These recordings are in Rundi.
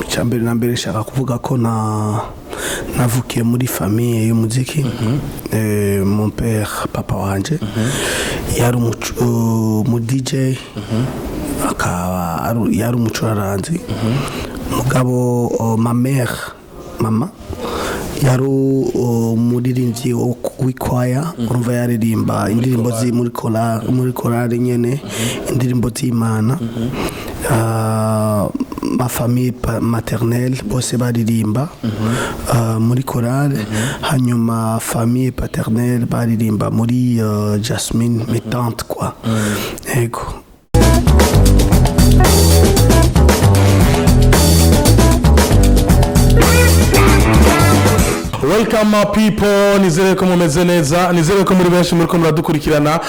Icya mbere na mbere, nshaka kuvuga ko navukiye muri famille y'umuziki. Mon père, papa wanje, yari umu DJ, akaba yari umucuraranzi. Mugabo ma mère, mama, yari umuririmbyi w'ikwaya. Urumva yaririmba indirimbo zi muri korali nyene, indirimbo z'Imana. Ma famille maternelle bose baririmba muri korale, hanyuma famille paternelle baririmba muri Jasmine, mes tantes quoi. Ego. Welcome, my people. Nizere ko mumeze neza, nizere ko muri benshi muriko muradukurikirana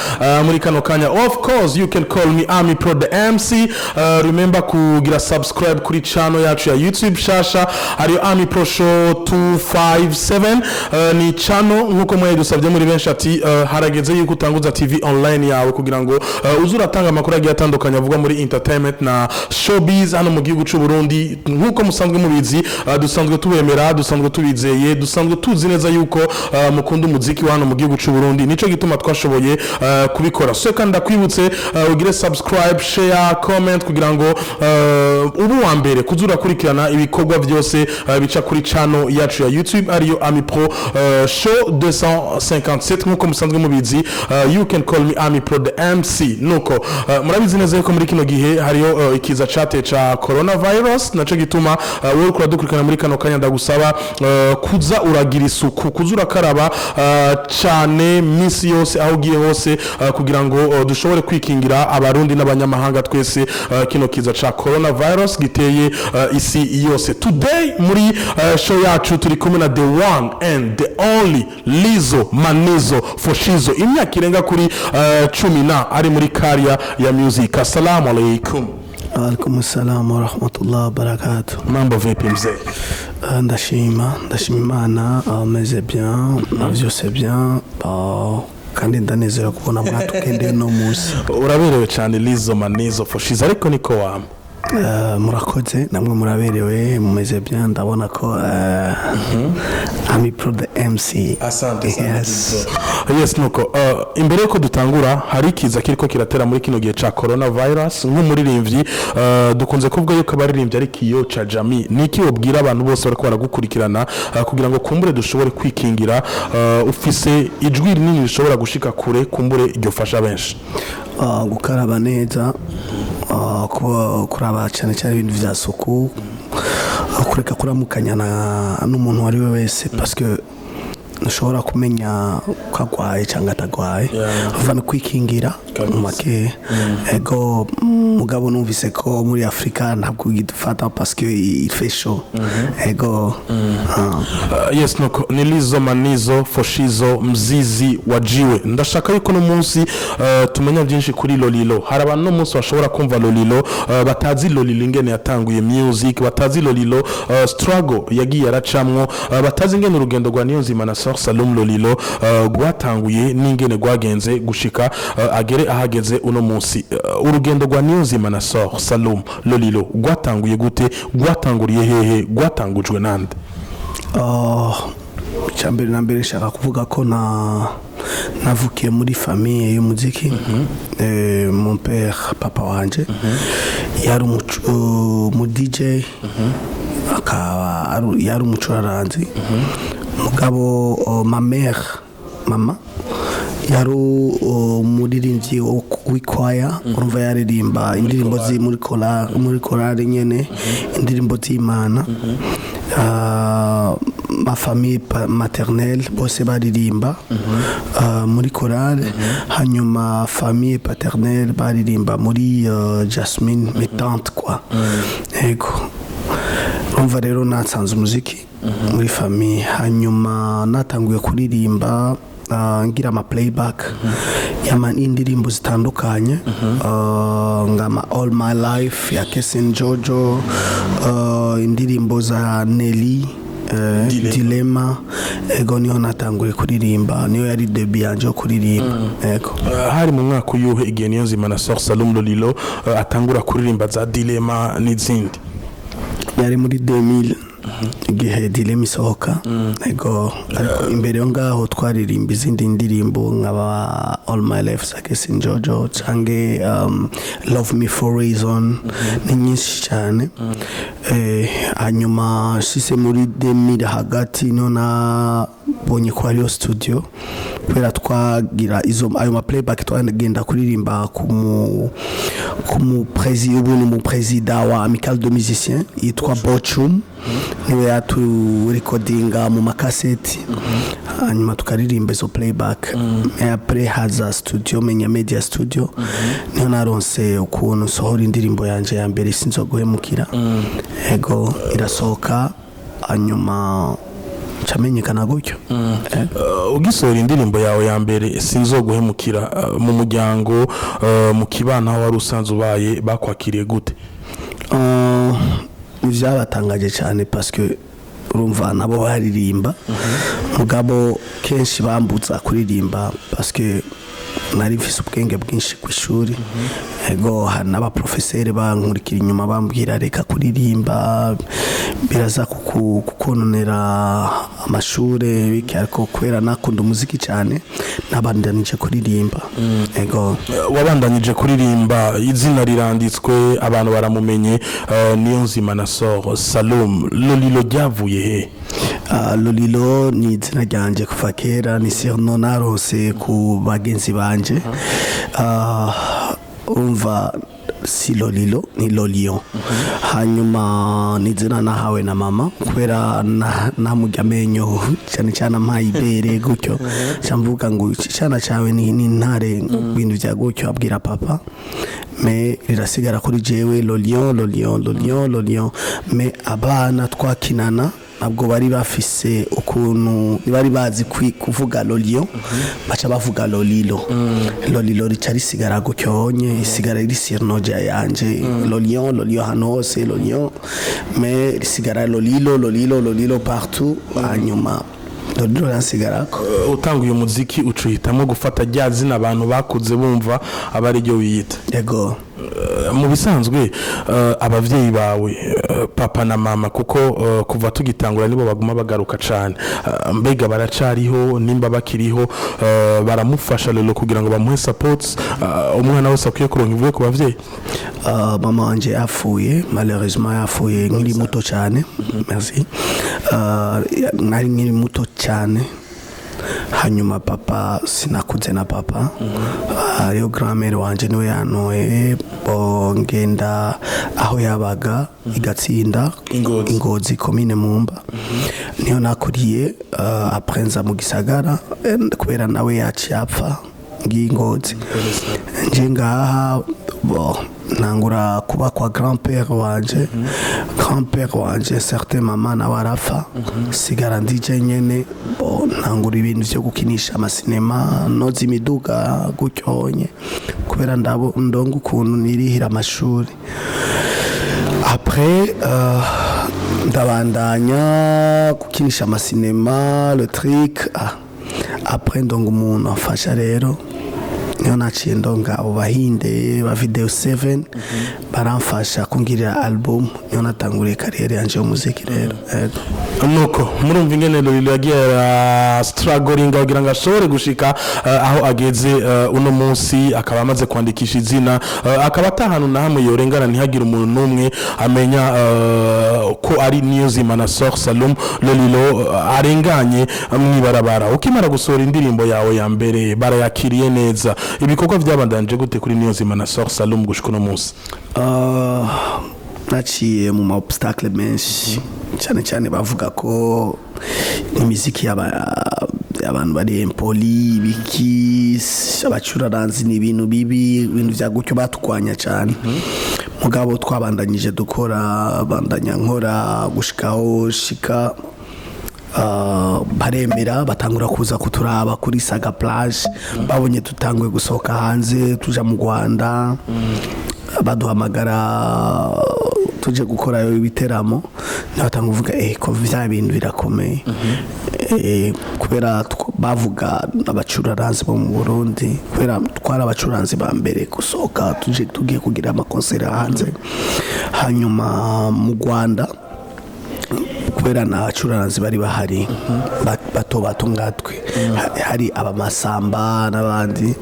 muri kano kanya. Of course, you can call me Ami Pro the MC. Remember kugira subscribe kuri channel yacu ya YouTube shasha, ariyo Ami Pro Show 257. Ni channel nkuko mwayidusabye muri benshi ati harageze yuko utanguza TV online yawe kugira ngo uze uratanga amakuru agiye atandukanye avuga muri entertainment na showbiz hano mu gihugu cy'u Burundi. Nkuko musanzwe mubizi, dusanzwe tubemera, dusanzwe tubizeye, dusanzwe tuzi neza yuko mukunda umuziki wa hano mu gihugu cy'u Burundi. Nico gituma twashoboye kubikora. So kandi ndakwibutse ugire subscribe, share, comment kugira ngo ube uwa mbere kuza urakurikirana ibikorwa byose bica kuri channel yacu ya YouTube, ariyo Ami Pro Show 257. Nkuko musanzwe mubizi, you can call me Ami Pro the MC. Nuko murabizi neza yuko muri kino gihe hariyo ikiza cate ca coronavirus. Naco gituma wewe uriko uradukurikirana muri kano kanya, ndagusaba kuza uragira isuku, kuza urakaraba cane minsi yose aho ugiye hose, kugira ngo dushobore kwikingira, Abarundi n'abanyamahanga twese, kino kiza ca coronavirus giteye isi yose. Today muri show yacu turi kumwe na the one and the only Lizo Manizo Foshizo, imyaka irenga kuri 10 na ari muri career ya music. Assalamu alaikum. Alaikum salam wa rahmatullah wa barakatuh. Mambo vipi, mzee? Ndashima, ndashima Imana, meze bien na vyose bien. Kandi ndanezera kubona mwatugendeye no munsi. Uraberewe cyane, Lizo Manizo Foshizo, ariko niko wama. Murakoze, namwe muraberewe, mumeze bien. Ndabona ko Ami Pro the MC. Asante sana. Yes. Yes, nuko imbere yuko dutangura, hari ikiza kiriko kiratera muri kino gihe ca coronavirus. Nk'umuririmbyi, dukunze kuvuga yuko abaririmbyi ari kiyo ca jami. Niki wobwira abantu bose bariko baragukurikirana kugira ngo kumbure dushobore kwikingira? Ufise ijwi rinini rishobora gushika kure, kumbure ryofasha benshi. Gukaraba neza, kuraba cyane cyane ibintu vya suku, kureka kuramukanya n'umuntu uwo ari we wese, parce que ntushobora kumenya ko agwaye cyangwa atagwaye. Uva no kwikingira mu make. Ego, mugabo numvise ko muri Afurika ntabwo gidufata parce que il fait chaud. Ego. Yes, nuko ni Lizo Manizo Foshizo, mzizi wa jiwe. Ndashaka yuko no munsi tumenya byinshi kuri Lolilo. Hari abantu no munsi bashobora kumva Lolilo, batazi Lolilo ingene yatanguye music, batazi Lolilo struggle yagiye aracamwo, batazi ingene urugendo rwa Niyonzima na Sor Salum Lolilo rwatanguye n'ingene rwagenze gushika agere ahageze uno munsi. Urugendo rwa Niyonzima na Sor Salum Lolilo rwatanguye gute? Rwatanguriye hehe? Rwatangujwe nande? Icya mbere na mbere, nshaka kuvuga ko navukiye muri famille y'umuziki. Mon père, papa wanje, yari umu DJ, akaba yari umucuraranzi. Mugabo ma mère, mama, yari umuririmbyi w'ikwaya. Urumva yaririmba indirimbo zi muri korali nyene, indirimbo z'Imana. Ma famille maternelle bose baririmba muri korale, hanyuma famille paternelle baririmba muri Jasmine, mes tantes quoi. Ego, urumva rero natsanze umuziki muri famille. Hanyuma natanguye kuririmba, ngira ama playback yama indirimbo zitandukanye, ngama All My Life ya Kesin Jojo, indirimbo za Nelly, Dilema. Dilema. Ego, niyo natanguye kuririmba, niyo yari début yanje yo kuririmba. Ego. Hari mu mwaka uyuhe igihe Niyonzima na Sor Salum Lolilo atangura kuririmba za Dilema n'izindi? Yari muri 2000, igihe Dilema isohoka. Ego, ariko imbere yo ngaho twaririmba izindi ndirimbo nkaba All My Life Sakesi Njojo canke Love Me For Reason, ni nyinshi cyane. Hanyuma shise muri 2000 hagati niho nabonye ko hariyo studio, kubera twagira izo ayo ma playback, twagenda kuririmba ku mu prési, ubu ni mu président wa Amicale de Musiciens yitwa Bochum, niwe yaturekodinga mu makaseti, hanyuma tukaririmba izo playback. Et après haza studio Menya Media Studio, niho naronse ukuntu nsohora indirimbo yanje ya mbere, Sinzoguhemukira. Ego, irasohoka, hanyuma ncamenyekana gutyo. Ugisohora indirimbo yawe ya mbere Sinzoguhemukira, mu muryango, mu kibano aho wari usanzwe ubaye, bakwakiriye gute? Vyabatangaje cyane, parce que urumva nabo baririmba, mugabo kenshi bambutsa kuririmba parce que nari mfise ubwenge bwinshi ku ishuri. Ego, hari n'abaprofeseri bankurikira inyuma bambwira: "Reka kuririmba, biraza kukononera amashure biki." Ariko kubera nakunda umuziki cyane, nabandanije kuririmba. Ego. Wabandanije kuririmba, izina riranditswe, abantu baramumenye, Niyonzima Nasor Salum. Lolilo ryavuye he? Lolilo ni izina ryanje kuva kera, ni surnom narose ku bagenzi banje. Umva, si Lolilo, ni Lolion. Hanyuma ni izina nahawe na mama kubera namurya amenyo cyane cyane, ampaye ibere gutyo, mvuga ngo icana cyawe ni intare, ibintu bya gutyo, abwira papa, mais rirasigara kuri jewe Lolion, Lolion, Lolion, Lolion. Mais abana twakinana ntabwo bari bafise ukuntu bari bazi kuvuga Lolion, baca bavuga Lolilo. Lolilo rica risigara gutyonye, isigara iri surnom yanje Lolion, Lolion, ahantu hose Lolion, mais risigara Lolilo, Lolilo, Lolilo partout. Hanyuma Lolilo rasigarako. Utanga uyu muziki, uca uhitamo gufata rya zina abantu bakuze bumva, aba ari ryo wiyita? Yego. Mu bisanzwe, abavyeyi bawe, papa na mama, kuko kuva tugitangura nibo baguma bagaruka cane, mbega baracariho? Nimba bakiriho, baramufasha rero kugira ngo bamuhe support umwana wese akwiye kuronka ivuye ku bavyeyi? Mama wanje yapfuye, malheureusement yapfuye nkiri muto cyane. Merci. Nari nkiri muto cyane. Hanyuma papa, sinakuze na papa. Hariyo grand-mère wanje, niwe yantoye. Bo ngenda aho yabaga igatsinda. Ingozi. Ingozi, komine Mumba, niho nakuriye. Après nza mu gisagara, kubera nawe yaciye apfa ngiye Ingozi. Nje ngaha, bo ntangura kuba kwa grand-père wanje. Grand-père wanje, certain mama nawe arapfa, sigara ndije nyene. Bo ntangura ibintu vyo gukinisha amasinema, noza imiduga gutyonye, kubera ndabo ndonga ukuntu nirihira amashuri. Après ndabandanya gukinisha amasinema, le truc. Après ndonga umuntu amfasha rero, niho naciye ndonga abo bahinde ba Video 7, baramfasha kungirira album, niho natanguriye carrière yanje y'umuziki rero. Yego. Nuko murumva ingene Lolilo yagiye ara struggling kugira ngo ashobore gushika aho ageze uno munsi, akaba amaze kwandikisha izina, akaba atahantu na hamwe yorengana ntihagire umuntu n'umwe amenya ko ari Niyonzima Nasor Salum Lolilo arenganye mwibarabara. Ukimara gusohora indirimbo yawe ya mbere, barayakiriye neza. Ibikorwa byabandanje gute kuri Niyonzima Nasor Salum gushika uno munsi? Naciye mu ma obstacle menshi cyane cyane, bavuga ko imiziki y'abantu bari impoli, biki, abacuraranzi, ni ibintu bibi, ibintu vya gutyo, batwanya cyane. Mugabo twabandanyije dukora, bandanya nkora gushikaho shika baremera, batangura kuza kuturaba kuri Saga Plage. Babonye dutanguye gusohoka hanze, tuja mu Rwanda, baduhamagara tuje gukora ibiteramo, batanga kuvuga ko vya bintu birakomeye. Kubera bavuga abacuraranzi bo mu Burundi, kubera twari abacuranzi ba mbere gusohoka tuje tugiye kugira amakonseri hanze. Hanyuma mu Rwanda Kubera n'abacuraranzi bari bahari bato bato ngatwe. Hari abamasamba n'abandi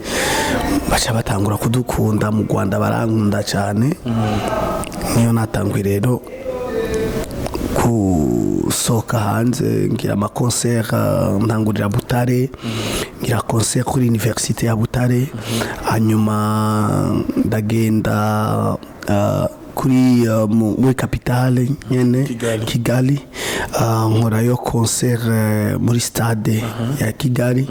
baca batangura kudukunda. Mu Rwanda barankunda cyane. Niyo natanguye rero gusohoka hanze, ngira ama concert, ntangurira Butare, ngira concert kuri Université ya Butare. Hanyuma ndagenda kuri muri capitale nyene. Kigali. Kigali, nkorayo concert muri stade ya Kigali.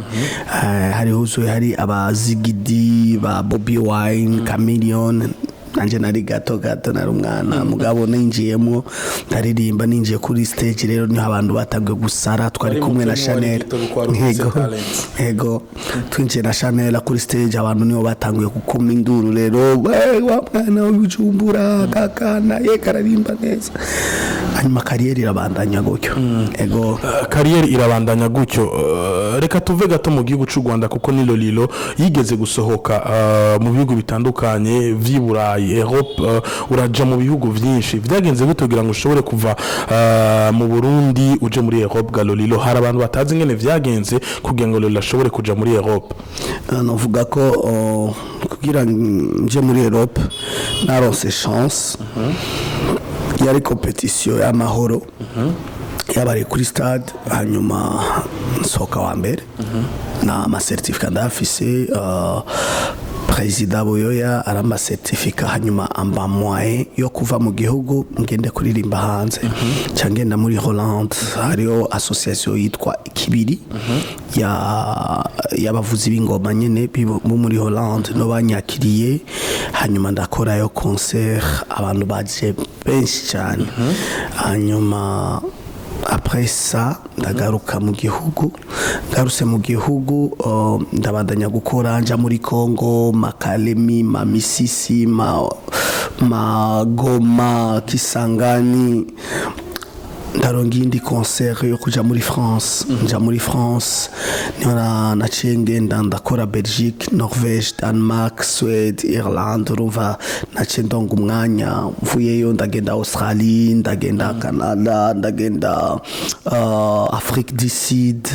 Hari huzuye, hari abazigidi ba Bobby Wine, Chameleone. Nanje nari gato gato, nari umwana, mugabo ninjiyemo ndaririmba. Ninjiye kuri stage rero niho abantu batangiye gusara. Twari Wari kumwe na muto, ntiwari Chanel. gito kuko wari ufise Yego. talent. Ego, twinjiye na Chanel kuri stage, abantu nibo batanguye gukoma induru rero: "We, wa mwana w'Ibujumbura, kakana ye kararimba neza." Hanyuma carrière irabandanya gutyo, ego. Carrière irabandanya gutyo. Reka tuve gato mu gihugu cy'u Rwanda, kuko ni Lolilo yigeze gusohoka mu bihugu bitandukanye vy'i Burayi, Europe, uraja mu bihugu vyinshi. Vyagenze gute kugira ngo ushobore kuva mu Burundi uje muri Europe ga Lolilo? Hari abantu batazi ingene vyagenze kugira ngo Lolilo ashobore kuja muri Europe. Novuga ko kugira nje muri Europe naronse chance. Yari compétition y'amahoro yabaye kuri stade, hanyuma nsohoka wa mbere na ama certificat ndafise. Perezida Buyoya arama certificat, hanyuma amba moyen yo kuva mu gihugu ngende kuririmba hanze. Ca ngenda muri Hollande, hariho association yitwa Kibiri ya y'abavuzi b'ingoma nyene bo muri Hollande, no banyakiriye. Hanyuma ndakorayo concert, abantu baje benshi cyane. Hanyuma après ça ndagaruka mu gihugu. Ngarutse mu gihugu, ndabandanya gukora, nja muri Congo, Makalemi, ma Misisi, ma Goma, Kisangani. Ndaronga iyindi concert yo kuja muri France. Nja muri France, niho naciye ngenda ndakora Belgique, Norvège, Denmark, Suède, Irlande. Urumva naciye ndonga umwanya, mvuyeyo ndagenda Australie, ndagenda Canada, ndagenda Afrique du Sud.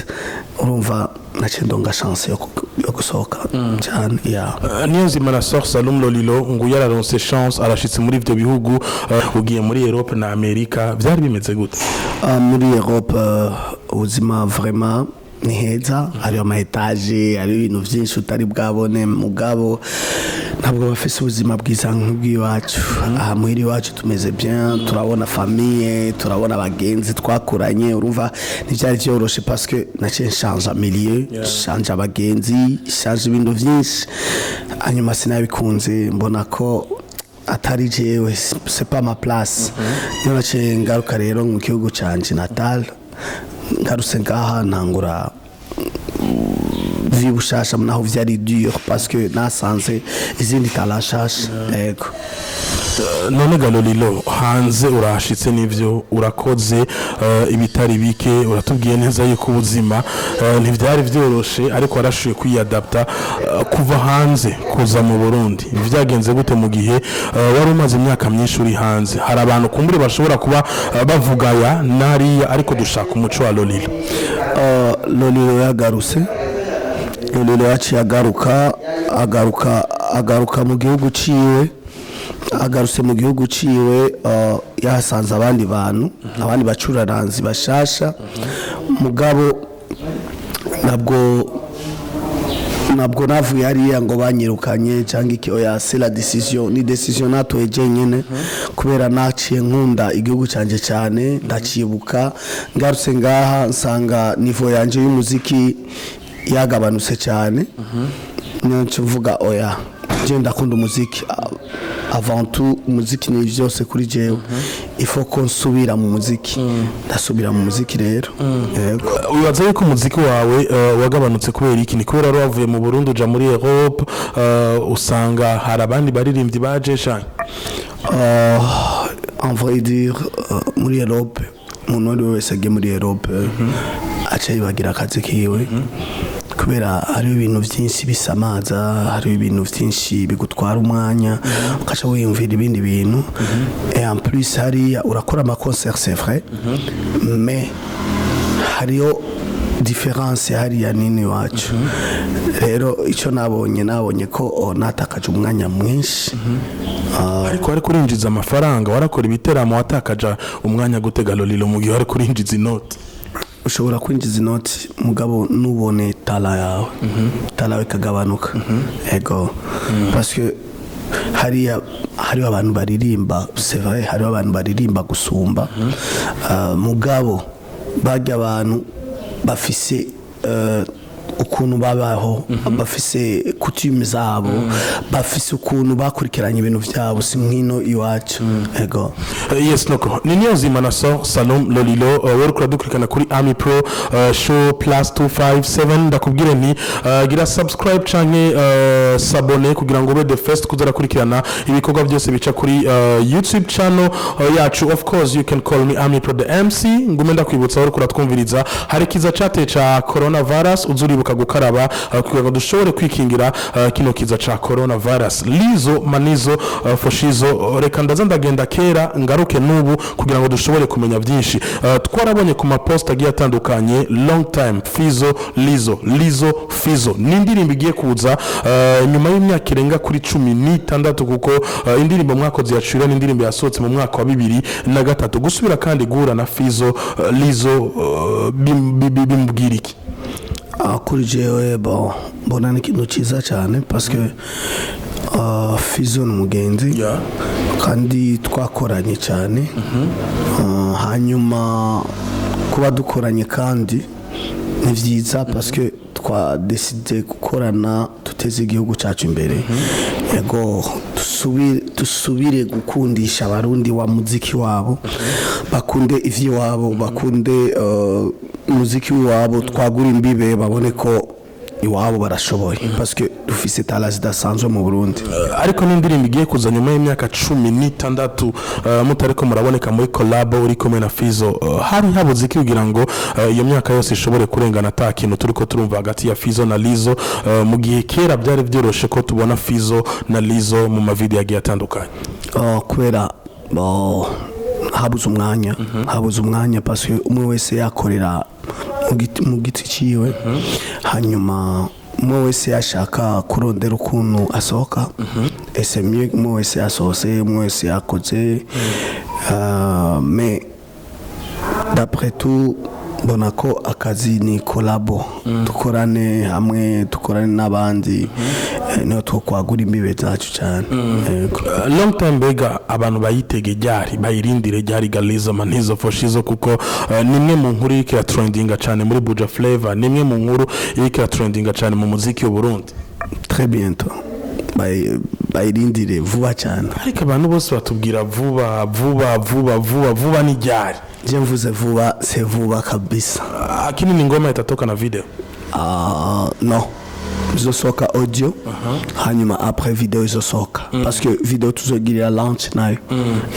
Urumva naciye ndonga chance yo gusohoka cyane, yeah. Niyonzima na Sor Salum Lolilo ngo yararonse chance, arashitse muri ivyo bihugu. Ugiye muri Europe na Amerika, vyari bimeze gute? Muri Europe, ubuzima vraiment ni heza. Hariho ama étage, hariho ibintu byinshi utari bwabone, mugabo ntabwo bafise ubuzima bwiza nk'ubw'iwacu. Aha muhira iwacu tumeze bien, turabona famille, turabona abagenzi twakuranye. Urumva ntibyari byoroshe parce que naciye nshanja milieu, nshanja abagenzi, nshanja ibintu byinshi. Hanyuma sinabikunze, mbona ko atari jewe, c'est pas ma place. Niyo naciye ngaruka rero mu gihugu canje natal. Ngarutse ngaha ntangura vie bushasha, naho vyari dur parce que nasanze izindi talent nshasha, yego. None ga Lolilo, hanze urashitse n'ivyo urakoze ibitari bike. Uratubwiye neza yuko ubuzima ntivyari vyoroshe, ariko warashoboye kwiyadapta. Kuva hanze kuza mu Burundi vyagenze gute mu gihe wari umaze imyaka myinshi uri hanze? Hari abantu kumbure bashobora kuba bavugaya nariya, ariko dushaka umuco wa Lolilo. Lolilo yagarutse, Lolilo yaciye agaruka, agaruka mu gihugu ciwe. Agarutse mu gihugu ciwe, yahasanze abandi bantu, abandi bacuraranzi bashasha. Mugabo ntabwo navuye hariya ngo banyirukanye cyangwa iki, oya. C'est la décision, ni décision natoye jenyine, kubera naciye nkunda igihugu cyanjye cyane, ndacibuka. Ngarutse ngaha nsanga niveau yanje y'umuziki yagabanutse cyane. Niyo mvuga oya, je ndakunda umuziki avant tout, umuziki ni byose kuri jewe, il faut ko nsubira mu muziki. Ndasubira mu muziki rero, yego. Wibaza yuko umuziki wawe wagabanutse kubera iki? Ni kubera wari wavuye mu Burundi uja muri Europe, usanga hari abandi baririmbyi baje canke? En vrai dire, muri Europe, umuntu uwo ari we wese agiye muri Europe aca yibagira akazi kiwe. Kubera hariho ibintu byinshi bisamaza, hariho ibintu byinshi bigutwara umwanya, ukaca wiyumvira ibindi bintu. Et en plus hariya urakora ama concert, c'est vrai, mais hariho différence hariya nini iwacu. Rero icyo nabonye ko natakaje umwanya mwinshi. Ariko wari kurinjiza amafaranga, warakora ibiteramo. Watakaja umwanya gutega, Lolilo, mu gihe wari kurinjiza inoti? Ushobora kwinjiza inoti, mugabo nubone talent yawe, talent yawe ikagabanuka. Ego, parce que hariya hariho abantu baririmba, c'est vrai, hariho abantu baririmba gusumba. Mugabo barya abantu bafise ukuntu babaho, bafise coutume zabo, bafise ukuntu bakurikiranye ibintu byabo, si nk'ino iwacu. Ego. Yes, noko ni Niyonzima na so Salom Lolilo. Wowe uradukurikirana kuri Ami Pro Show plus 257, ndakubwire nti gira subscribe canke s'abonner kugira ngo ube the first kuzarakurikirana ibikorwa byose bica kuri YouTube channel yacu. Of course you can call me Ami Pro the MC. Ngume ndakwibutsa, wowe kuratwumviriza, hari kiza cate ca coronavirus, uzuribuka gukaraba kugira ngo dushobore kwikingira kino kiza ca coronavirus. Lizo Manizo Foshizo, reka ndaza ndagenda kera ngaruke n'ubu kugira ngo dushobore kumenya byinshi. Twarabonye ku maposta agiye atandukanye long time Fizo Lizo, Lizo Fizo, ni indirimbo igiye kuza nyuma y'imyaka irenga kuri 16, kuko indirimbo mwakoze yacura ni indirimbo yasohotse mu mwaka wa 2003. Gusubira kandi guhura na Fizo, Lizo, bimubwira iki? Kuri jewe, bon, mbona ni ikintu cyiza cyane parce que Fizo ni umugenzi kandi twakoranye cyane. Hanyuma kuba dukoranye kandi ni byiza parce que twadécidé gukorana, duteze igihugu cyacu imbere. Yego, dusubire gukundisha Abarundi wa muziki wabo, bakunde ivy'iwabo, bakunde umuziki w'iwabo, twagura imbibe, babone ko iwabo barashoboye, parce que dufise talent zidasanzwe mu Burundi. Ariko n'indirimbo igiye kuza nyuma y'imyaka 16 mutariko muraboneka muri collabo uri kumwe na Fizo. Hari habuze iki kugira ngo iyo myaka yose ishobore kurengana ata kintu turiko turumva hagati ya Fizo na Lizo, mu gihe kera byari byoroshe ko tubona Fizo na Lizo mu mavideo agiye atandukanye? Kubera habuze umwanya, parce que umwe wese yakorera mu giti ciwe, hanyuma umwe wese yashaka kurondera ukuntu asohoka. Ese mieux umwe wese yasohotse, umwe wese yakoze. Mais d'après tout, mbona ko akazi ni collabo, dukorane hamwe, dukorane n'abandi, niho twokwagura imbibe zacu cyane. Yego. Long time, mbega abantu bayitege ryari, bayirindire ryari ga Lizo Manizo Foshizo? Kuko ni imwe mu nkuru iriko iratrendinga cyane muri Buja Flavor, ni imwe mu nkuru iriko iratrendinga cyane mu muziki w'u Burundi. Très bientôt. Bayirindire vuba cyane. Ariko abantu bose batubwira vuba vuba vuba vuba vuba, ni ryari? Je mvuze vuba, c'est vuba kabisa. Lakini ni ngoma itatoka na video? Non, izosohoka audio, hanyuma après video izosohoka, parce que video tuzogirira launch nayo.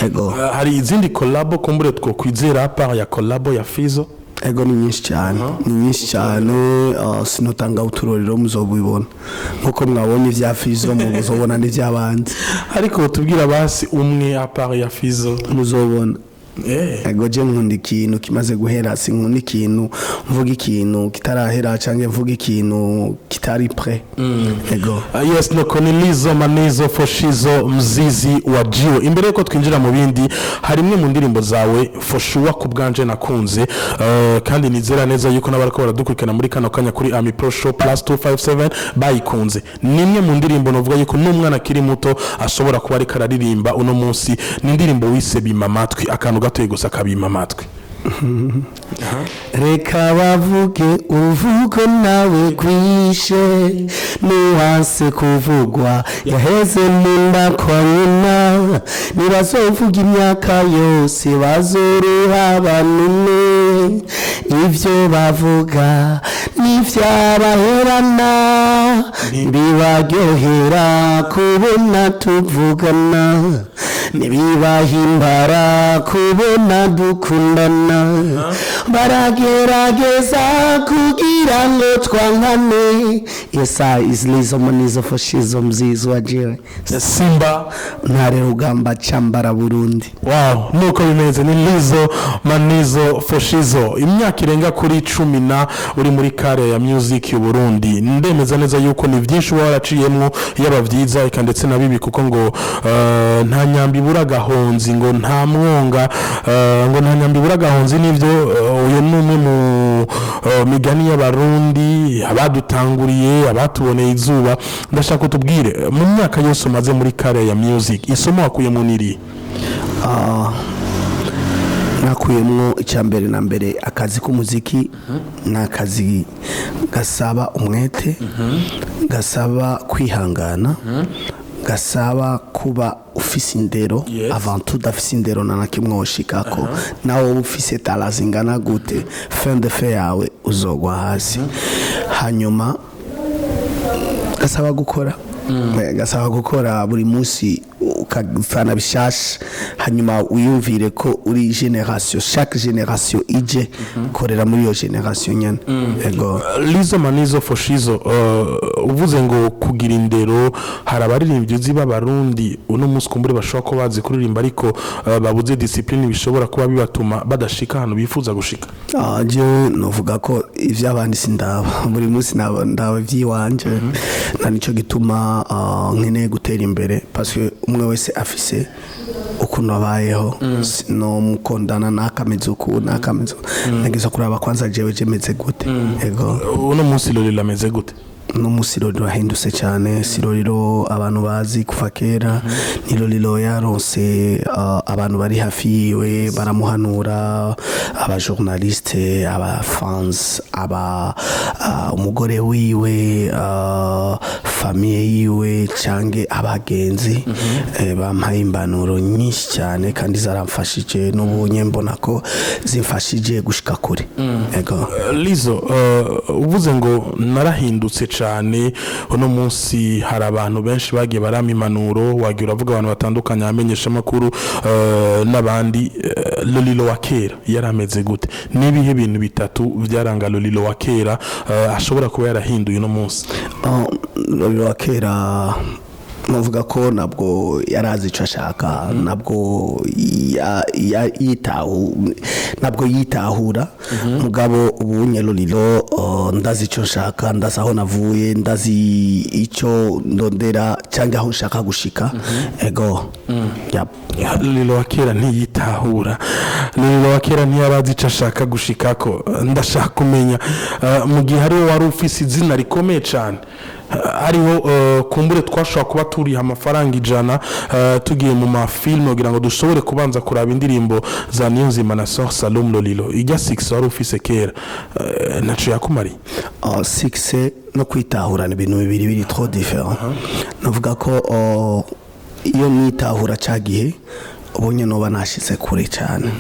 Ego. Hari izindi collabo kumbure twokwizera part ya collabo ya Fizo? Ego, ni nyinshi cyane, ni nyinshi cyane. Sinotanga uturorero, muzobibona nkuko mwabonye ibya Fizo, muzobona n'iby'abandi. Ariko tubwira basi umwe à part ya Fizo. Muzobona. Ego, je nkunda ikintu kimaze guhera, sinkunda ikintu mvuga ikintu kitarahera cyangwa mvuga ikintu kitari prêt. Ego. Yes, nuko ni Lizo Manizo Foshizo, mzizi wa Jiwe. Imbere yuko twinjira mu bindi, hari imwe mu ndirimbo zawe for sure ku bwanje nakunze, kandi nizera neza yuko n'abariko baradukurikirana muri kano kanya kuri Ami Pro Show plus 257 bayikunze. Ni imwe mu ndirimbo novuga yuko n'umwana akiri muto ashobora kuba ariko araririmba uno munsi. Ni indirimbo wise Bima Amatwi. Akantu gatoye gusa kabima amatwi. Reka bavuge uruvugo nawe rwishe, nuwanse kuvugwa yaheze mu nda kwa nyina. Nibazovuga imyaka yose, bazoruha banune, ivyo bavuga nivyabaherana, bibaryohera kubona tuvugana. Ntibibahimbara kubona dukundana, baragerageza kugira ngo twankane. Yes, I is Lizo Manizo Foshizo Mzizo jewe. Simba. Ntare rugamba cambara Burundi. Wow, nuko bimeze. Ni Lizo Manizo Foshizo. Imyaka irenga kuri 10 na uri muri carrière ya music y'u Burundi, ndemeza neza yuko ni byinshi uba waraciyemwo, yaba byiza eka ndetse na bibi, kuko ngo nta nyambi ibura agahonzi, ngo nta mwonga ngo nta nyambi ibura agahonzi. Nivyo, uyu ni umwe mu migani y'Abarundi abadutanguriye, abatuboneye izuba. Ndashaka utubwire, mu myaka yose umaze muri carrière ya music, isomo wakuyemo niri? Nakuyemwo icya mbere na mbere, akazi k'umuziki ni akazi gasaba umwete, gasaba kwihangana, gasaba kuba ufise indero. Avant tout, udafise indero nta na kimwe woshikako. Nawe wowe ufise talent zingana gute, fin de fin yawe uzogwa hasi. Hanyuma gasaba gukora, gasaba gukora buri munsi, ukafana bishasha, hanyuma wiyumvire ko uri génération, chaque génération ije korera muri iyo génération nyene. Ego. Lizo Manizo Foshizo, uvuze ngo kugira indero, hari abaririmbyi uzi b'Abarundi uno munsi kumbure bashobora kuba bazi kuririmba ariko babuze discipline, bishobora kuba bibatuma badashika ahantu bifuza gushika? Ah, jewe novuga ko ivy'abandi sindaba, buri munsi ndaba ivy'iwanje, na nico gituma nkeneye gutera imbere, parce que umwe wese afise ukuntu abayeho. Sinomukondana nakameze uku, nakameze uku. Nageza kuraba kwanza jewe jemeze gute. Ego. Uno munsi Lolilo ameze gute? No munsi Lolilo ahindutse cyane. Si Lolilo abantu bazi kuva kera, ni Lolilo yaronse abantu bari hafi yiwe baramuhanura, abajournaliste, abafans, aba umugore wiwe, famille yiwe cange abagenzi, bampaye impanuro nyinshi cyane kandi zaramfashije, n'ubu nye mbona ko zimfashije gushika kure. Ego. Lizo, uvuze ngo narahindutse cyane, uno munsi hari abantu benshi bagiye barampa impanuro, wagiye uravuga abantu batandukanye, abamenyesha amakuru n'abandi. Lolilo wa kera yari ameze gute? N'ibihe bintu bitatu byaranga Lolilo wa kera ashobora kuba yarahinduye uno munsi? Lolilo wa kera navuga ko ntabwo yari azi icyo ashaka, ntabwo ntabwo yitahura. Mugabo ubu nye Lolilo ndazi icyo nshaka, ndazi aho navuye, ndazi icyo ndondera cyangwa aho nshaka gushika. Ego. Yep. Lolilo wa kera ntiyitahura, Lolilo wa kera ntiyarazi icyo ashaka gushikako. Ndashaka kumenya, mu gihe hariho wari ufise izina rikomeye cyane, hariho kumbure twashobora kuba turiha amafaranga 100, tugiye mu mafilme kugira ngo dushobore kubanza kuraba indirimbo za Niyonzima na Sor Salom Lolilo, ijya 6 wari ufise kera, ntaco yakumariye? Succès no kwitahura ni ibintu bibiri biri trop différent. Navuga ko iyo nitahura ca gihe, ubonye noba nashize kure cyane,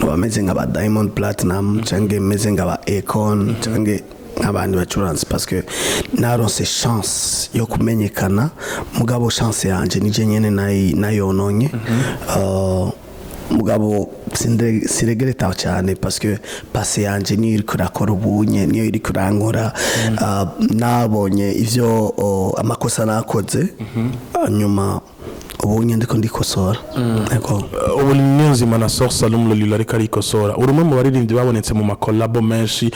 noba meze nk'aba Diamond Platinum cyangwa meze nk'aba Akon cyangwa nk'abandi bacuranzi, parce que naronse chance yo kumenyekana, mugabo chance yanje nije nyene nayononye. Mugabo siregreta cyane, parce que passé yanje niyo iriko irakora ubunye, niyo iriko irankora. Nabonye ivyo amakosa nakoze, hanyuma ubunye ndiko ndikosora. Ego. Ubu ni Niyonzima na Sor Salom Lolilo ariko arikosora. Uri umwe mu baririmbyi babonetse mu makolabo menshi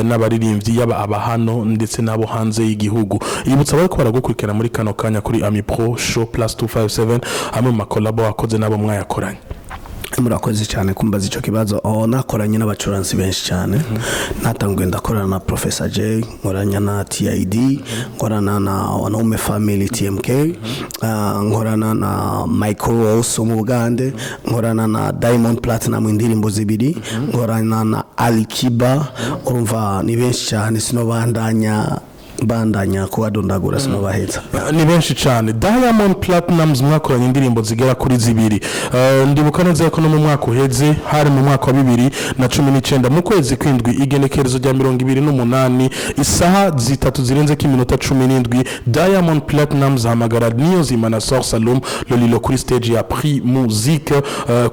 n'abaririmbyi, yaba aba hano ndetse n'abo hanze y'igihugu. Yibutsa abariko baragukurikirana muri kano kanya kuri Ami Pro Show plus 257 amwe mu makolabo wakoze n'abo mwayakoranye. Murakoze cyane kumbaza icyo kibazo. Oh, nakoranye n'abacuranzi benshi cyane. Natanguye ndakorana na Professor J, nkoranya na TID, nkorana na Wanaume Family TMK, nkorana na Michael Ross wo mu Bugande, nkorana na Diamond Platinum indirimbo zibiri, nkorana na Ali Kiba. Urumva ni benshi cyane, sinobandanya. Bandanya kubadondagura sinobaheza. Ni benshi cyane. Diamond Platnumz mwakoranye indirimbo zigera kuri zibiri. Ndibuka neza ko no mu mwaka uheze, hari mu mwaka wa 2019, mu kwezi kw'indwi, igenekerezo rya 28, isaha 3 zirenze k'iminota 17, Diamond Platnumz ahamagara Niyonzima Nassor Salum Lolilo kuri stage ya Primusic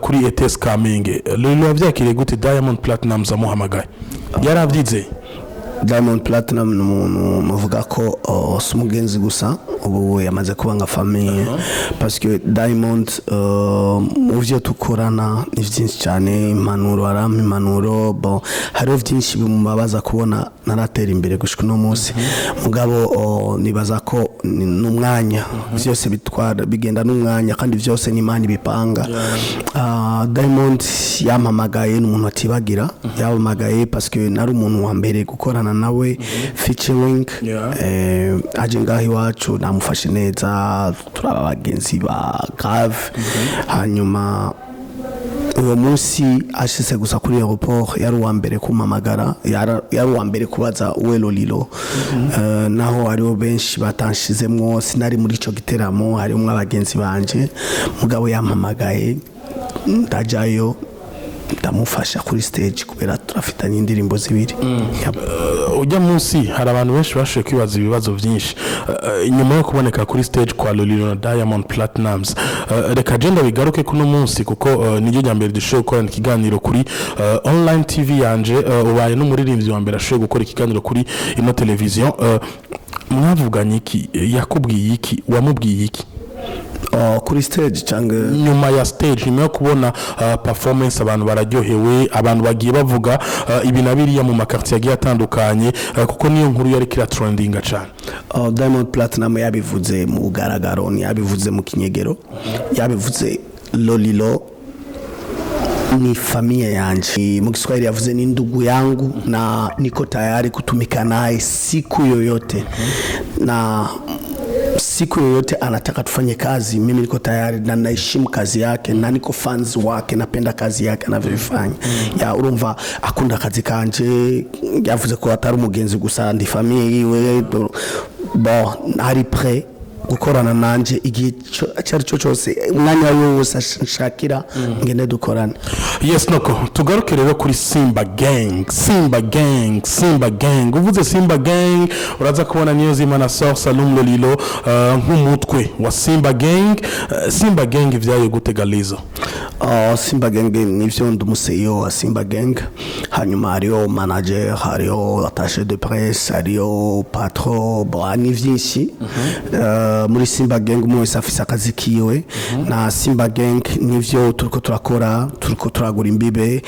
kuri ETS Kamenge. Lolilo yavyakiriye gute Diamond Platnumz amuhamagaye? Yaravyizeye? Diamond Platinum ni umuntu muvuga ko si umugenzi gusa, ubu yamaze kuba nka famille, parce que Diamond, mu byo tukorana ni byinshi cyane. Impanuro, arampa impanuro. Bon, hariho byinshi bimubabaza kubona naratera imbere gushika uno munsi, mugabo nibaza ko n'umwanya byose bitwara, bigenda n'umwanya, kandi byose n'Imana ibipanga. Diamond yampamagaye, ni umuntu atibagira. Yampamagaye parce que nari umuntu wa mbere gukorana nawe featuring. Aje ngaho iwacu, namufashe neza, turaba abagenzi ba grave. Hanyuma uwo munsi ashitse gusa kuri aéroport, yari uwa mbere kumpamagara, yari uwa mbere kubaza uwe Lolilo. Naho hariho benshi batanshizemwo, sinari muri ico giteramo, harimwo abagenzi banje, mugabo yampamagaye ndajayo, ndamufasha kuri stage kubera turafitanye indirimbo zibiri. Yep. Ujya munsi hari abantu benshi bashoboye kwibaza ibibazo byinshi inyuma yo kuboneka kuri stage kwa Lolilo na Diamond Platnumz. Reka genda bigaruke kuno munsi, kuko niryo rya mbere dushoboye gukorana ikiganiro kuri online TV yanje. Ubaye n'umuririmbyi wa mbere ashoboye gukora ikiganiro kuri ino televiziyo. Mwavuganye iki? Yakubwiye iki? Wamubwiye iki? Oh, kuri stage cyangwa? Nyuma ya stage, nyuma yo kubona performance, abantu bararyohewe, abantu bagiye bavuga ibi na biriya mu makartier agiye atandukanye, kuko niyo nkuru yari kira trendinga cyane. Oh, Diamond Platinum yabivuze mu bugaragaro, ntiyabivuze mu kinyegero. Yabivuze: "Lolilo ni familia yanje." Mu Kiswahili yavuze: "Ni ndugu yangu na niko tayari kutumika naye siku yoyote, na siku yoyote anataka tufanye kazi, mimi niko tayari na naheshimu kazi yake na niko fans wake, napenda kazi yake anavyoifanya." Ya, urumva akunda akazi kanje. Yavuze ko atari umugenzi gusa, ndi famille yiwe. Bon, ari prêt gukorana nanje igihe icyo ari cyo cyose, umwanya wari wose nshakira ngende dukorane. Yes, noko tugaruke rero kuri Simba Gang. Simba Gang, Simba Gang, uvuze Simba Gang uraza kubona Niyonzima Nassor Salum Lolilo nk'umutwe wa Simba Gang. Simba Gang vyaye gute, Galizo? Simba Gang, nivyo, ndi umu CEO wa Simba Gang. Hanyuma hariho manager, hariho attaché de presse, hariho patron. Bon, ni vyinshi. Muri Simba Gang umwe wese afise akazi kiwe. Na Simba Gang nivyo turiko turakora, turiko turagura imbibe,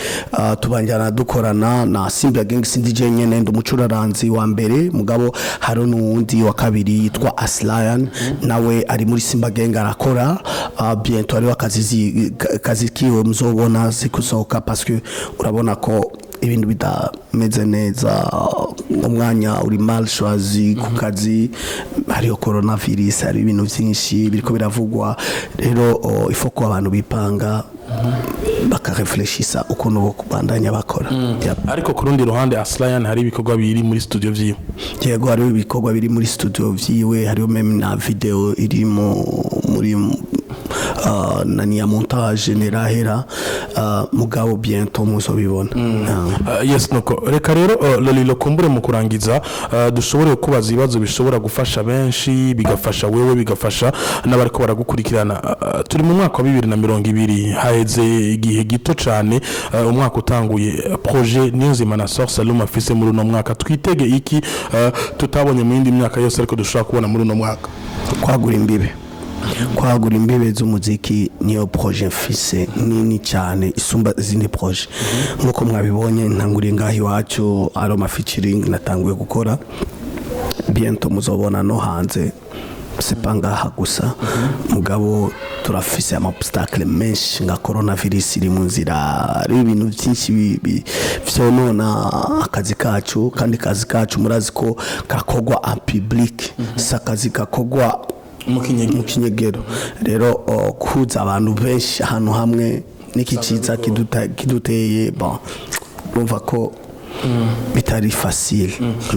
tubanjana dukorana na Simba Gang. Sindi je nyene, ndi umucuraranzi wa mbere, mugabo hariho n'uwundi wa kabiri yitwa Aslayan, nawe ari muri Simba Gang arakora. Bientôt hariho akazi kazi kiwe muzobona zikusohoka, parce que urabona ko ibintu bidameze neza, umwanya uri mal choisi ku kazi, hariho coronavirus, hari ibintu byinshi biriko biravugwa. Rero ifo ko abantu bipanga, bakarefleshisa ukuntu bo kubandanya bakora. Yep. Ariko ku rundi ruhande Aslayan hari ibikorwa biri muri studio vyiwe. Yego, hariho ibikorwa biri muri studio vyiwe, hariho même na video iri muri nani ya montage ntirahera, mugabo bientôt muzobibona. Yes, nuko reka rero Lolilo, kumbure mu kurangiza dushobore kubaza ibibazo bishobora gufasha benshi, bigafasha wewe, bigafasha n'abariko baragukurikirana. Turi mu mwaka wa 2020, haheze igihe gito cane umwaka utanguye. Projet Niyonzima Nassor Salum afise muri uno mwaka, twitege iki tutabonye mu yindi myaka yose ariko dushobora kubona muri uno mwaka? Kwagura imbibe, kwagura imbibe z'umuziki niyo projet mfise nini cyane isumba izindi projet. Nk'uko mwabibonye, ntanguriye ngaho iwacu, aroma featuring natanguye gukora, bientôt muzobona no hanze, c'est pas ngaha gusa. Mugabo turafise ama obstacle menshi nka coronavirus iri mu nzira, ari ibintu byinshi vyonona akazi kacu, kandi akazi kacu murazi ko kakogwa en public, si akazi kakogwa mu kinyegero. Mu kinyegero. Rero kuza abantu benshi ahantu hamwe niki ciza kiduteye. Bon, urumva ko Bitari facile.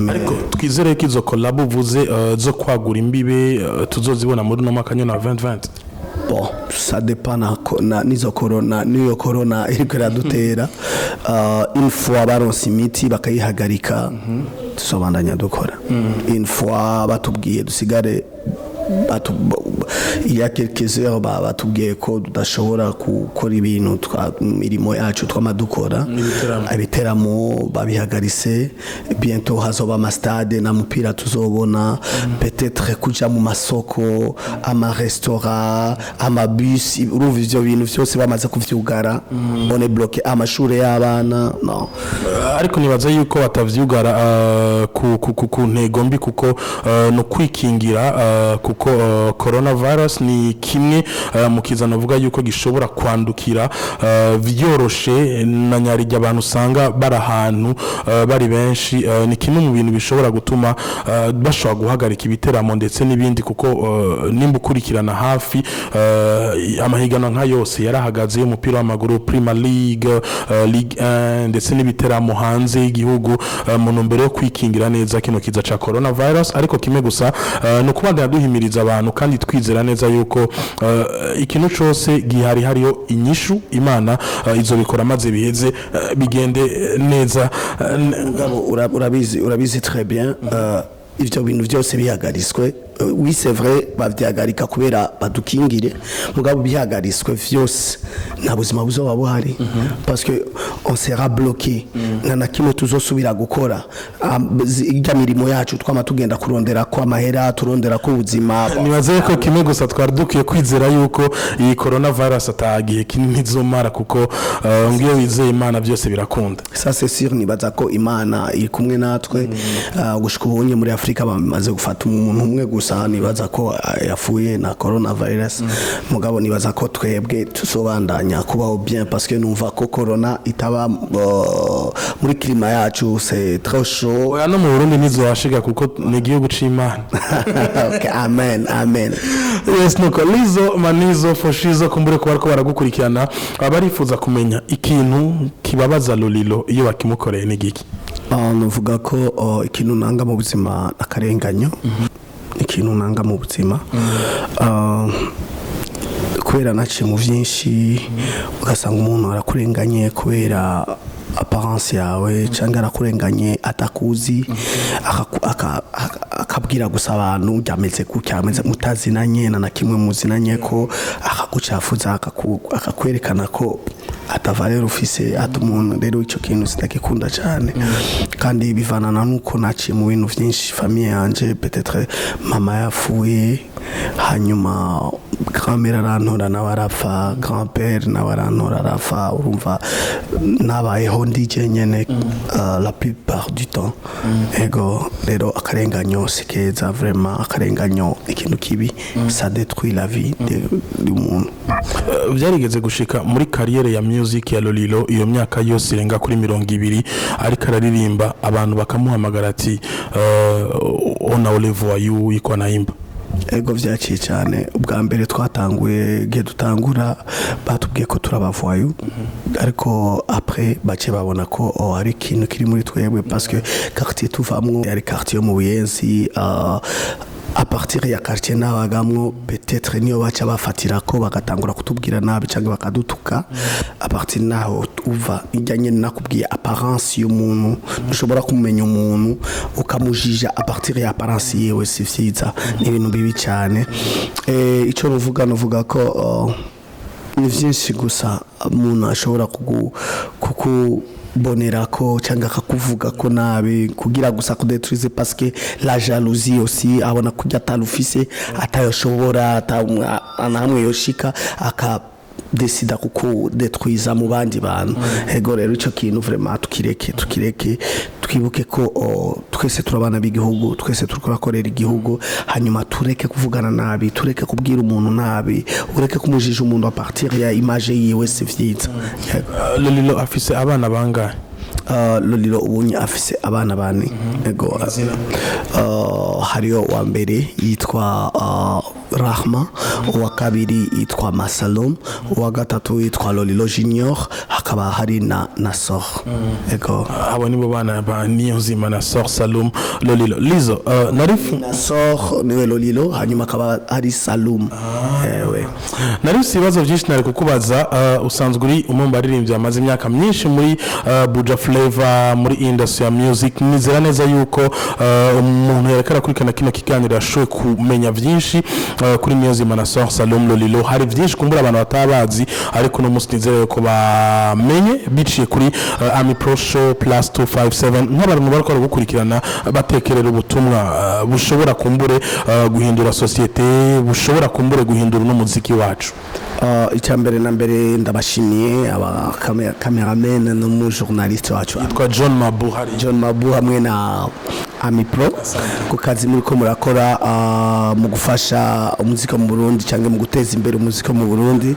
Ariko twizere ko izo collabo uvuze zo kwagura imbibe tuzozibona muri uno mwaka nyine wa 2020. Bon, ça dépend na nizo corona, niyo corona iriko iradutera. Une fois baronse imiti bakayihagarika, tuzobandanya dukora. Une fois batubwiye dusigare il y a quelques heures batubwiye ko tudashobora gukora ibintu imirimo yacu twama dukora. Ibiteramo. Ibiteramo babihagarise. Bientôt hazoba amastade na mupira tuzobona, peut-être kuja mu masoko, amarestaurant, amabus. Urumva ivyo bintu vyose bamaze kuvyugara, on est bloqué, amashure y'abana no. Ariko nibaza yuko batavyugara ku ntego mbi, kuko no kwikingira, kuko coronavirus ni kimwe mu kiza navuga yuko gishobora kwandukira vyoroshe, na nyarijya abantu usanga bari ahantu bari benshi. Ni kimwe mu bintu bishobora gutuma bashobora guhagarika ibiteramo ndetse n'ibindi, kuko nimba ukurikirana hafi, amahiganwa nka yose yarahagaze y'umupira w'amaguru, Premier League, Ligue 1, ndetse n'ibiteramo hanze y'igihugu, mu ntumbero yo kwikingira neza kino kiza ca coronavirus. Ariko kimwe gusa ni ukubandanya duhimiriza abantu kandi twizera neza yuko ikintu cose gihari hariyo inyishu. Imana izobikora maze biheze bigende neza. Mugabo urabizi très bien, ivyo bintu byose bihagariswe, oui, c'est vrai, bavyahagarika kubera badukingire. Mugabo bihagariswe vyose, nta buzima buzoba buhari, parce que on sera bloqué, nta na kimwe tuzosubira gukora. Irya mirimo yacu twama tugenda kurondera ko amahera, turondera ko ubuzima. Nibaze ko kimwe gusa twari dukwiye kwizera yuko iyi coronavirus atagihe kinini izomara, kuko ngiyo wizeye Imana byose birakunda. Ça c'est sûr, nibaza ko Imana iri kumwe natwe. Gushika ubunye muri Afrika bamaze gufata umuntu umwe gusa, nibaza ko yapfuye na coronavirus. Mugabo nibaza ko twebwe tuzobandanya kubaho bien, parce que numva ko corona itaba muri climat yacu, c'est trop chaud. Oya, no mu Burundi ntizohashiga kuko ni igihugu c'Imana. Okay, amen, amen. Yes, nuko Lizo Manizo Foshizo, kumbure kuba ariko baragukurikirana barifuza kumenya ikintu kibabaza Lolilo iyo bakimukoreye ni giki? Nuvuga ko ikintu nanga mu buzima, akarenganyo, ikintu nanga mu buzima, kubera naciye mu byinshi, ugasanga umuntu arakurenganye kubera apparence yawe, cyangwa arakurenganye atakuzi, akabwira gusa abantu byameze gutya, ameze mutazinanye na kimwe muzinanye, ko akagucafuza, akakwerekana ko atava rero ufise ati umuntu. Rero icyo kintu sindagikunda cyane, kandi bivanana nuko naciye mu bintu byinshi. Famille yanje, peut-être mama yapfuye, hanyuma grand-mère arantora nawe arapfa, grand-père nawe arantora arapfa. Urumva nabayeho ndi jenyene la plupart du temps. Ego rero akarenganyo si keza, vraiment. Akarenganyo ikintu kibi, ça détruit la vie y'umuntu. Byarigeze gushika muri carrière ya music ya Lolilo, iyo myaka yose irenga kuri 20 ariko araririmba, abantu bakamuhamagara ati "Ona ule voyou iko anaimba"? Ego, vyaciye cyane. Ubwa mbere twatanguye, igihe dutangura batubwiye ko turi abavoyou, ariko après bace babona ko oh, ari ikintu kiri muri twebwe, parce que quartier tuvamwo yari quartier yo mu Buyenzi. À partir ya quartier nabagamwo, peut-être niyo baca bafatira ko bagatangura kutubwira nabi cyangwa bakadutuka à partir naho uva. Ijya nyene nakubwiye, apparence y'umuntu, ushobora kumenya umuntu ukamujija à partir ya apparence yiwe, si vyiza, ni ibintu bibi cyane. Ico nuvuga ko ni vyinshi gusa umuntu ashobora kukubonera ko cyangwa akakuvuga ko nabi kugira gusa kudétruire, parce que la jalousie aussi, abona kurya atarufise, atayoshobora, anahamwe yoshika, aka desida kukudetruiza mu bandi bantu. Ego rero ico kintu vraiment tukireke, tukireke, twibuke ko twese turabana b'igihugu, twese turiko turakorera igihugu. Hanyuma tureke kuvugana nabi, tureke kubwira umuntu nabi, ureke kumujija umuntu à partir ya image yiwe, si vyiza. Yego. Lolilo afise abana bangahe? Lolilo ubunye afise abana bane, ego. Hariyo uwa mbere yitwa Rahma, uwa kabiri yitwa Masalom, uwa gatatu yitwa Lolilo Junior, hakaba hari na Nasor, ego. Abo nibo bana ba Niyonzima na Sor Salum Lolilo Lizo. Nasor niwe Lolilo, hanyuma akaba hari Salum, ewe. Nari mfise ibibazo byinshi nari kukubaza. Usanzwe uri umwe mu baririmbyi bamaze imyaka myinshi muri Buja Flavor, muri industry ya music. Nizera neza yuko umuntu yareka arakurikirana kino kiganiro yashoboye kumenya byinshi kuri Niyonzima na Sor Salum Lolilo. Hari byinshi kumbura abantu batabazi, ariko uno munsi nizere yuko bamenye biciye kuri Ami Pro Show plus 257. Nk'abantu bariko baragukurikirana, batekerera ubutumwa bushobora kumbure guhindura société, bushobora kumbure guhindura n'umuziki wacu. Icya mbere na mbere, ndabashimiye aba cameraman n'umujournaliste wacu Yitwa John Mabu hari. John Mabu hamwe na Ami Pro ku kazi muri ko murakora mu gufasha umuziki wo mu Burundi cyangwa mu guteza imbere umuziki wo mu Burundi.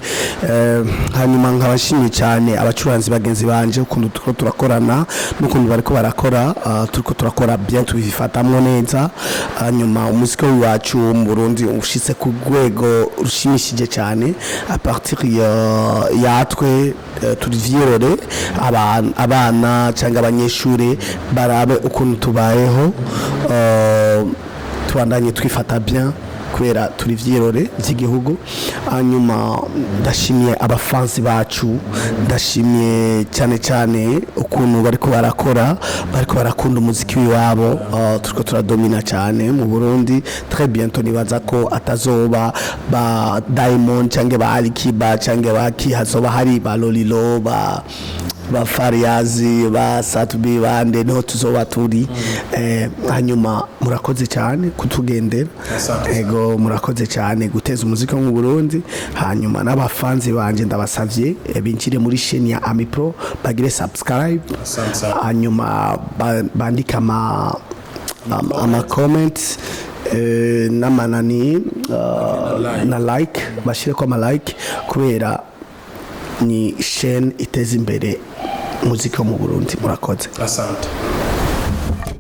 Hanyuma nkabashimiye cyane abacuranzi bagenzi banje, ukuntu turiko turakorana n'ukuntu bariko barakora. Turiko turakora bien, tubifatamwo neza. Hanyuma umuziki wacu wo mu Burundi ushitse ku rwego rushimishije cyane à partir yatwe. Tuvyirore abana cyangwa abanyeshuri barabe ukuntu tubayeho, tubandanye twifata bien kubera turi vyirore by'igihugu. Hanyuma ndashimiye abafansi bacu, ndashimiye cyane cyane ukuntu bariko barakora, bariko barakunda umuziki w'iwabo. Turiko turadomina cyane mu Burundi. Très bientôt nibaza ko atazoba ba Diamond cyangwa ba Alikiba cyangwa ba Ki, hazoba hari ba Lolilo, ba Fariyazi, ba Satubi, bande niho tuzoba turi. Hanyuma murakoze cyane kutugendera, ego, murakoze cyane guteza umuziki wo mu Burundi. Hanyuma n'abafanzi banje ndabasavye binjire muri chaîne ya Amipro, bagire subscribe, hanyuma bandike ama comments n'amanani na like, bashireko ama like kubera ni chaîne iteza imbere umuziki wo mu Burundi. Murakoze. Asante.